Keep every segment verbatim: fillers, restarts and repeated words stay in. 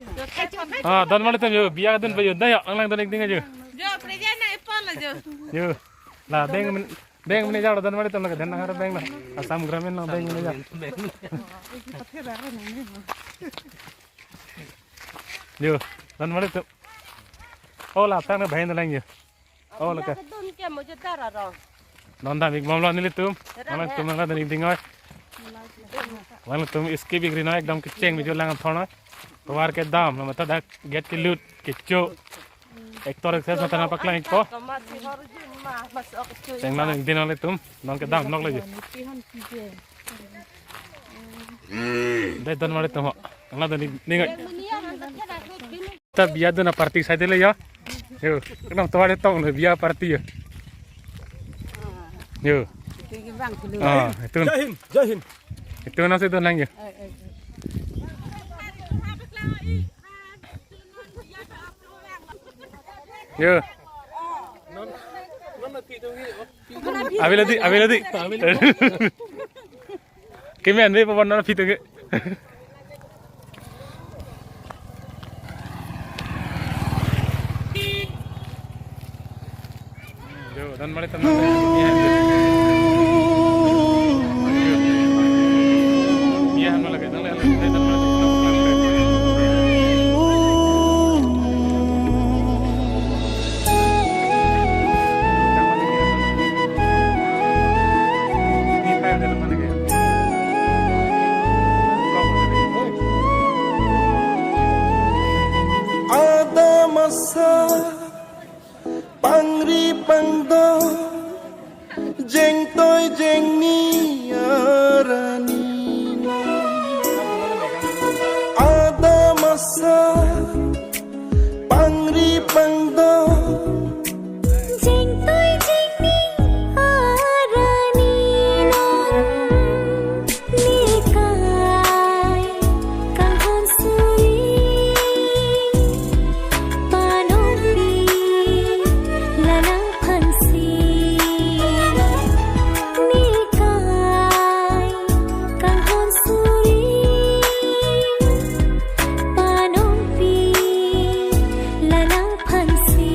Ah, don mali atum yo, biya don pa yo, da yo, anglang don ik ding yo. Jo, preja na ipon lo jo. Yo, la bank man-, bank manager don mali atum la, dan nang bank la, Assam Gramin la bank manager. Yo, don mali atum. Oh, la tang na bhai na lang yo. Oh, lake. Kedun ke mo je dar arong. Non dam ik bom lo nelitum. Nangtum nang dam ik ding oi. Nangtum skip ik ri noi, ekdom kecheng video lang thon noi. Tovar kedam, lo mata dak gate kelut, kecho. Actor actress mata nangpaklang ikpo. Koma si hor jun ma, mas ok chu. Cheng nang ik ding nelitum, non kedam nok lagi. Dai don mali atum ho. Nang dam ik ding oi. Ta biya dun aparty sai dele yo. Yo, kenam tovar tong le biya aparty yo. Yo. Tinggi bang dulu. Ah, itu. Jai Hind, Jai Hind. Itu nasi dun lang yo. Yo. Abi ladi, abi ladi. Keme anve pawan na phi to ke. Jo, don mali atum. Iya, iya, iya. Iya, han mali ke, don mali, don mali atum. Adam asa pangri pangdo, jengtoi jengni arani. Adam asa pangri pangdo, jengtoi jengni arani non nekai kanghon suri panongpi la nangphansi nekai kanghon suri panongpi la nangphansi.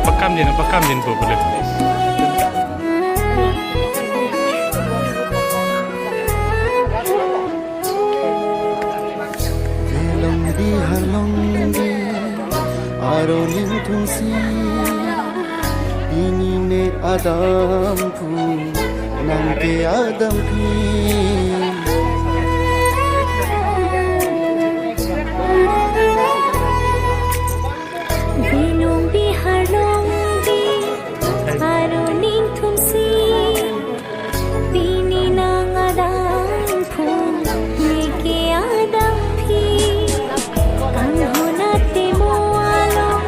Pakam jin, pakam jin po pule. Along di halong di aro ning thungsi, pini ne adam phu nang ke adam phi. Binong Bihar long di aro ning thungsi, pini nang adam phu neke adam phi. Kanghon atemo along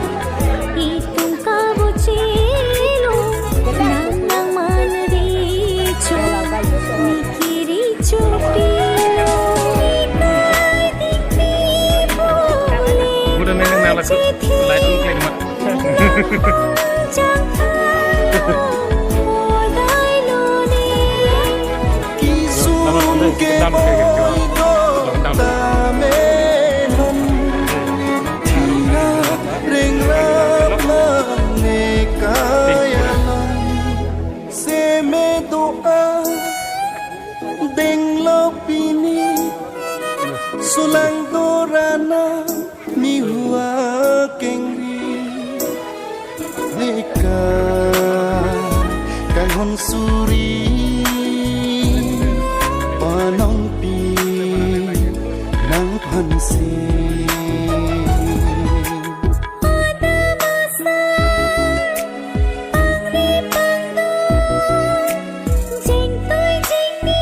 itum kabuchilo, nang nangman richo, neke richo pilo. Nekai dingpi pule. Udah neneng nala ku light on klik mat. Seme do'a denglo pini, sulang dorana nihu akengri. Nekai kanghon suri panongpi nangphansi. Adam asa pangri pangdo, jengtoi jengni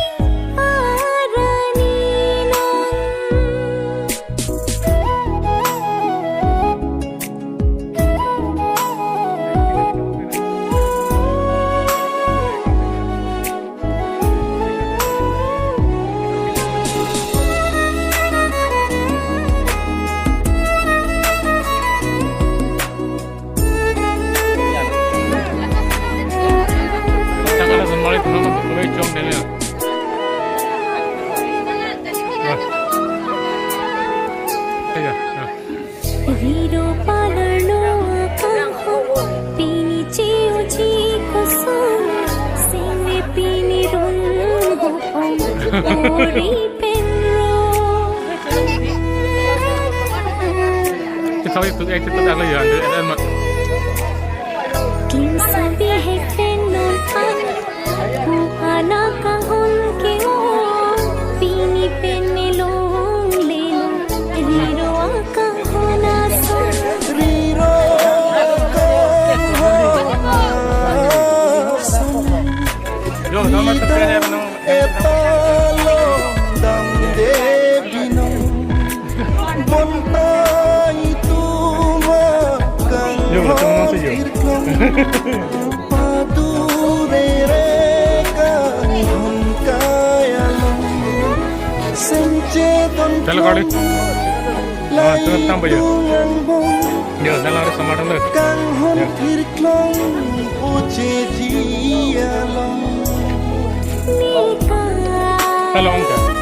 arani non. Uri pen ro. Kita itu eh kita tak lagi ya, ada ada mat. Kim sampai hai pen non an. Pu anak kahun ke o. Pini pen melong lelo. Riro akang hona son. Riro akang hona son. Yo, nomor satu ya, no. Epalong damde binong. Bonta itu ma kang Yo, ketemu langsung, yo. Tirklong. Padu dere kang hon kayalong. Senche don Chalo, kali. Ah, tu tambah, yo. Yo, dalam ada sama dulu. Kang hon Yo. Tirklong uche ji along. Halo, Angka.